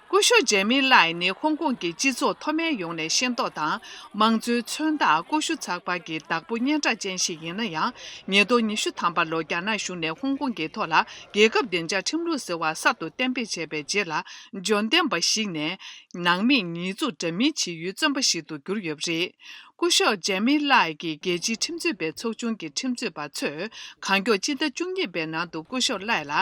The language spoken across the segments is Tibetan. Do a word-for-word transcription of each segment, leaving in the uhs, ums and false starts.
སྐུ་ཞབས་ཇེ་མི་ལའི་ནི་ཧོང་ཀོང་གི་སྤྱི་ཚོགས་མཐོ་དམན་ཡོངས་ནས་ཤེས་རྟོགས་དང་། དམངས་གཙོའི་མཚོན་རྟགས་སྐུ་ཞབས་ཚགས་པར་གྱི་བདག་པོ་སྙན་གྲགས་ཅན་ཞིག་ཡིན་ན་ཡང་། ཉིས་སྟོང་ཉི་ཤུ་ཐམ་པ་ལོར་རྒྱ་ནག་གཞུང་ནས་ཧོང་ཀོང་གི་ཐོག་ལ་རྒྱལ་ཁབ་བདེ་འཇགས་ཁྲིམས་ལུགས་ཟེར་བ་གསར་དུ་གཏན་འབེབས་བྱས་པའི་རྗེས་ལ། འབྱོར་ལྡན་པ་ཞིག་ནས་ནང་མིས་ཉེས་འཛུགས་འདྲ་མིན་བྱེད་ཡུལ་བཙོན་པ་ཞིག་ཏུ་གྱུར་ཡོད་པ་རེད། སྐུ་ཞབས་ཇེ་མི་ལའི་གིས་རྒྱལ་སྤྱིའི་ཁྲིམས་རྩོད་པའི་ཚོགས་ཆུང་གི་ཁྲིམས་རྩོད་པ་ཚོས། གང་མགྱོགས་སྤྱི་ཟླ་བཅུ་གཉིས་པའི་ནང་དུ་སྐུ་ཞབས་ལའི་ལ་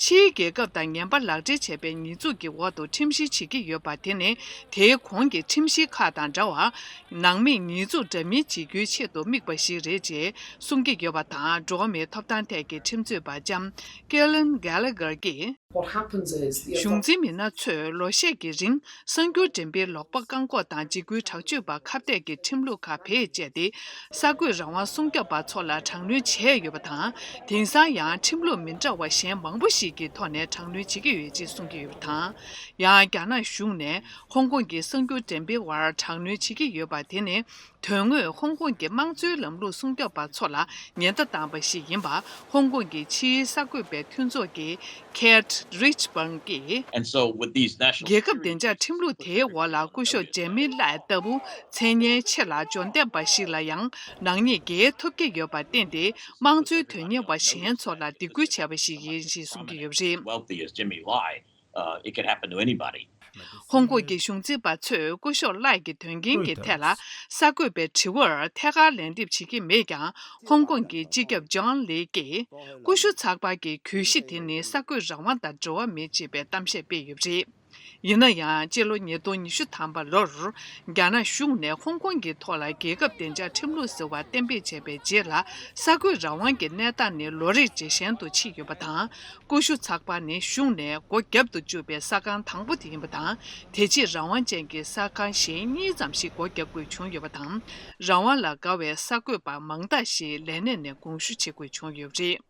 ཕྱིའི་རྒྱལ་ཁབ་དང་ངན་པ་ལག་འབྲེལ་བྱས་པའི་ཉེས་འཛུགས་ཀྱི་འོག་ཏུ་ཁྲིམས་བཤེར་བྱེད་ཀྱི་ཡོད་པ། དེ་ནི་དེའི་གོང་གི་ཁྲིམས་གཞི་ཁག་དང་འདྲ་བར། ནང་མིས་ཉེས་འཛུགས་འདྲ་མིན་བྱེད་རྒྱུའི་ཆེད་དུ་དམིགས་པ་ཞིག་རེད་ཅེས་གསུང་གི་ཡོད་པ་དང་། འགྲོ་བ་མིའི་ཐོབ་ཐང་ཐད་ཀྱི་ཁྲིམས་རྩོད་པ་ལྕམ་ཀེ་ལིན་གྷེ་ལ་གྷར་གྱིས། What happens is the གཞུང་འཛིན་མི་སྣ་ཚོས་ལོ་ཤས་ཀྱི་རིང་གསར་འགྱུར་འགྲེམས་སྤེལ་ལོག་པ་བཀག་འགོག་དང་འཇིགས་སྐུལ་དྲག་སྤྱོད་པ་ཁ་གཏད་ཀྱི་ཁྲིམས་ལུགས་ཁག་བེད་སྤྱད་དེ། གསར་འགོད་རང་དབང་སྲུང་སྐྱོབ་པ་ཚོ་ལ་དྲག་གནོན་བྱས་ཡོད་པ་དང་། དེང་སང་ཡང་ཁྲིམས་ལུགས་མི་འདྲ་བ་གཞན་མང་པོ་ཞིག་གི་ཐོག་ནས་དྲག་གནོན་བྱེད་ཀྱི་ཡོད་ཅེས་གསུང་གི་ཡོད་པ་དང་། ཡང་རྒྱ་ནག་གཞུང་ནས་ཧོང་ཀོང་གི་གསར་འགྱུར་འགྲེམས་སྤེལ་བར་དྲག་གནོན་བྱེད་ཀྱི་ཡོད་པ། དེ་ནི། དོན་དངོས་ཧོང་ཀོང་གི་དམངས་གཙོའི་ལམ་ལུགས་སྲུང་སྐྱོབ་པ་ཚོ་ལ་ཉེན་བརྡ་བཏང་བ་ཞིག་ཡིན་པ། ཧོང་ཀོང་གི་ཕྱིའི་གསར་འགོད་པའི་མཐུན་ཚོགས་ཀྱི་Kate Richburn གྱིས། And so with these national རྒྱལ་ཁབ་བདེ་འཇགས་ཁྲིམས་ལུགས་དེའི་འོག་ལ་སྐུ་ཞབས་ཇེ་མི་ལའི་ལྟ་བུ་མཚན་སྙན་ཆེ་ལ་འབྱོར་ལྡན་པ་ཞིག་ལ་ཡང་ནག་ཉེས་འགེལ་ཐུབ་ཀྱི་ཡོད་པར་བརྟེན་ཏེ། དམངས་གཙོའི་དོན་གཉེར་བ་གཞན་ཚོ་ལ་སྡིགས་སྐུལ་བྱས་པ་ཞིག་ཡིན་ཞེས་གསུང་གི་ཡོད་པ་རེད། Wealthy as Jimmy Lai, uh, it could happen to anybody. ཧོང་ཀོང་གི་གཞུང་འཛིན་པ་ཚོས་སྐུ་ཞབས་ལའི་གི་དོན་རྐྱེན་གྱི་ཐད་ལ་གསར་འགོད་པའི་དྲི་བར་ཐད་ཀར་ལན་འདེབས་བྱེད་ཀྱི་མེད་ཀྱང་། ཧོང་ཀོང་གི་སྤྱི་ཁྱབ་ཇོན་ལི་ཀྱིས་སྐུ་ཞབས་ཚགས་པར་གྱི་གྱོད་གཞི་དེ་ནི་གསར་འགོད་རང་དབང་དང་འབྲེལ་བ་མེད་ཅེས་པའི་གཏམ་བཤད་སྤེལ་ཡོད་པ་རེད། ཡིན་ན་ཡང་། སྤྱི་ལོ་ཉིས་སྟོང་ཉི་ཤུ་ཐམ་པ་ལོར། རྒྱ་ནག་གཞུང་ནས་ཧོང་ཀོང་གི་ཐོག་ལ་རྒྱལ་ཁབ་བདེ་འཇགས་ཁྲིམས་ལུགས་ཟེར་བ་གཏན་འབེབས་བྱས་པའི་རྗེས་ལ། གསར་འགོད་རང་དབང་གི་གནས་སྟངས་ནི་ལོ་རེར་ཇེ་ཞན་དུ་ཕྱིན་ཡོད་པ་དང་། སྐུ་ཞབས་ཚགས་པར་ནི་གཞུང་ནས་སྒོ་བརྒྱབ་ཏུ་བཅུག་པའི་གསར་ཁང་དང་པོ་དེ་ཡིན་པ་དང་། དེ་རྗེས་རང་དབང་ཅན་གྱི་གསར་ཁང་གཞན་གཉིས་ཙམ་ཞིག་སྒོ་བརྒྱབ་དགོས་བྱུང་ཡོད་པ་དང་། རང་དབང་ལ་དགའ་བའི་གསར་འགོད་པ་མང་དག་ཞིག་ལས་གནས་ནས་དགོངས་ཞུ་བྱེད་དགོས་བྱུང་ཡོད་པ་རེད།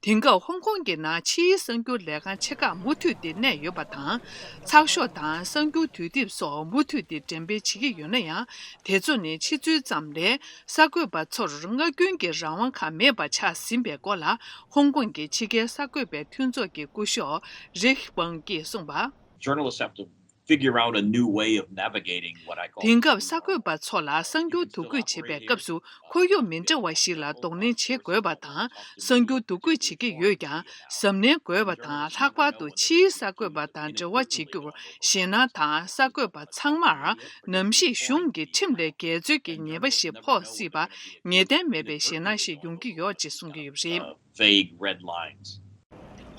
དེང་སྐབས་ཧོང་ཀོང་གི་ནང་ཕྱིའི་གསར་འགྱུར་ལས་ཁང་ཆེ་ཁག་མུ་མཐུད་དེ་གནས་ཡོད་པ་དང་། ཚགས་ཤོག་དང་གསར་འགྱུར་དུས་དེབ་སོགས་མུ་མཐུད་དེ་འགྲེམས་སྤེལ་བྱེད་ཀྱི་ཡོད་ན་ཡང་། དེ་ཚོ་ནི་ཕྱི་ཚུལ་ཙམ་ལས། གསར་འགོད་པ་ཚོར་སྔ་རྒྱུན་གྱི་རང་དབང་ཁག་མེད་པ་ཆགས་ཟིན་པའི་སྐོར་ལ། ཧོང་ཀོང་གི་ཕྱི་རྒྱལ་གསར་འགོད་པའི་མཐུན་ཚོགས་ཀྱི་སྐུ་ཞབས་རིག་ཝང་གིས་གསུངས་པ། Journalists have to figure out a new way of navigating what I call དེང་སྐབས་གསར་འགོད་པ་ཚོ་ལ་གསར་འགྱུར་བསྡུ་འགོད་བྱེད་པའི་སྐབས་སུ། ཁོར་ཡུག་མི་འདྲ་བ་ཞིག་ལ་གདོང་ལེན་བྱེད་དགོས་པ་དང་། གསར་འགྱུར་བསྡུ་འགོད་བྱེད་ཀྱི་ཡོད་ཀྱང་། གཟབ་ནན་དགོས་པ་དང་། ལྷག་པར་དུ་ཕྱིའི་གསར་འགོད་པ་དང་འབྲེལ་བ་བྱེད་རྒྱུར་ཞེད་སྣང་དང་། གསར་འགོད་པ་ཚང་མར་ནམ་ཞིག་གཞུང་གི་ཁྲིམས་ལས་འགལ་འཛོལ་གྱི་ཉེས་པ་ཞིག་ཕོག་སྲིད་པ། ངེས་གཏན་མེད་པའི་ཞེད་སྣང་ཞིག་ཡོང་གི་ཡོད་ཅེས་གསུང་གི་ཡོད་པ་རེད། Vague red lines.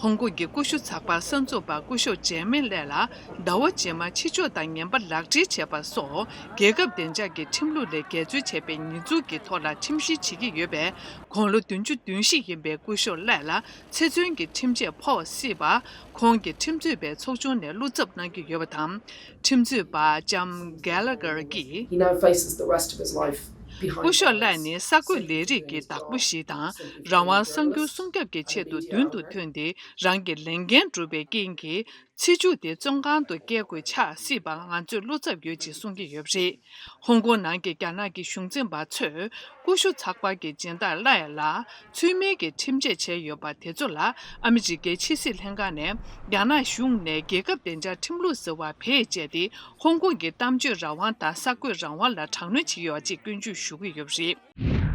ཧོང་ཀོང་གི་སྐུ་ཞབས་ཚགས་པར་གསར་འཛུགས་པ་སྐུ་ཞབས་ཇེ་མི་ལའི་ལ་ཟླ་བ་རྗེས་མ་ཕྱི་ཕྱོགས་དང་ངན་པ་ལག་འབྲེལ་བྱས་པ་སོགས་རྒྱལ་ཁབ་བདེ་འཇགས་ཀྱི་ཁྲིམས་ལུགས་ལས་འགལ་འཛོལ་བྱས་པའི་ཉེས་འཛུགས་ཀྱི་ཐོག་ལ་ཁྲིམས་བཤེར་བྱེད་ཀྱི་ཡོད་པས། དགུང་ལོ་བདུན་ཅུ་དོན་བཞི་ཡིན་པའི་སྐུ་ཞབས་ལའི་ལ་ཚེ་བཙོན་གྱི་ཁྲིམས་ཆད་ཕོག་སྲིད་པ། ཁོང་གིས་ཁྲིམས་རྩོད་པའི་ཚོགས་ཆུང་ནས་བློ་འཚབ་གནང་གི་ཡོད་པ་དང་། ཁྲིམས་རྩོད་པ་ལྕམ་གྷེ་ལ་གྷར་གྱིས། He now faces the rest of his life behind bars. སྐུ་ཞབས་ལའི་ནི་གསར་འགོད་ལས་རིགས་ཀྱི་བདག་པོ་ཞིག་དང་། རང་དབང་གསར་འགྱུར་སྲུང་སྐྱོབ་ཀྱི་ཆེད་དུ་མདུན་དུ་ཐོན་ཏེ། རང་གི་ལས་འགན་བསྒྲུབས་པའི་རྐྱེན་གྱིས། ཚེ་མཇུག་དེ་བཙོན་ཁང་དུ་བསྐྱལ་དགོས་ཆགས་སྲིད་པར་ང་ཚོས་བློ་འཚབ་ཡོད་ཅེས་གསུང་གི་ཡོད་པ་རེད། ཧོང་ཀོང་ནང་གི་རྒྱ་ནག་གི་གཞུང་འཛིན་པ་ཚོས་སྐུ་ཞབས་ཚགས་པར་གྱི་སྦྱིན་བདག་ལའི་ལ་ཚུལ་མིན་གྱི་ཁྲིམས་ཆད་བྱས་ཡོད་པ་དེ་ཚོ་ལ། ཨ་མི་རི་ཀའི་ཕྱི་སྲིད་ལྷན་ཁང་ནས་རྒྱ་ནག་གཞུང་ནས་རྒྱལ་ཁབ་བདེ་འཇགས་ཁྲིམས་ལུགས་ཟེར་བ་བེད་སྤྱད་དེ། ཧོང་ཀོང་གི་གཏམ་བརྗོད་རང་དབང་དང་གསར་འགོད་རང་དབང་ལ་དྲག་གནོན་བྱས་ཡོད་ཅེས་སྐྱོན་བརྗོད་ཞུ་གི་ཡོད་པ་རེད།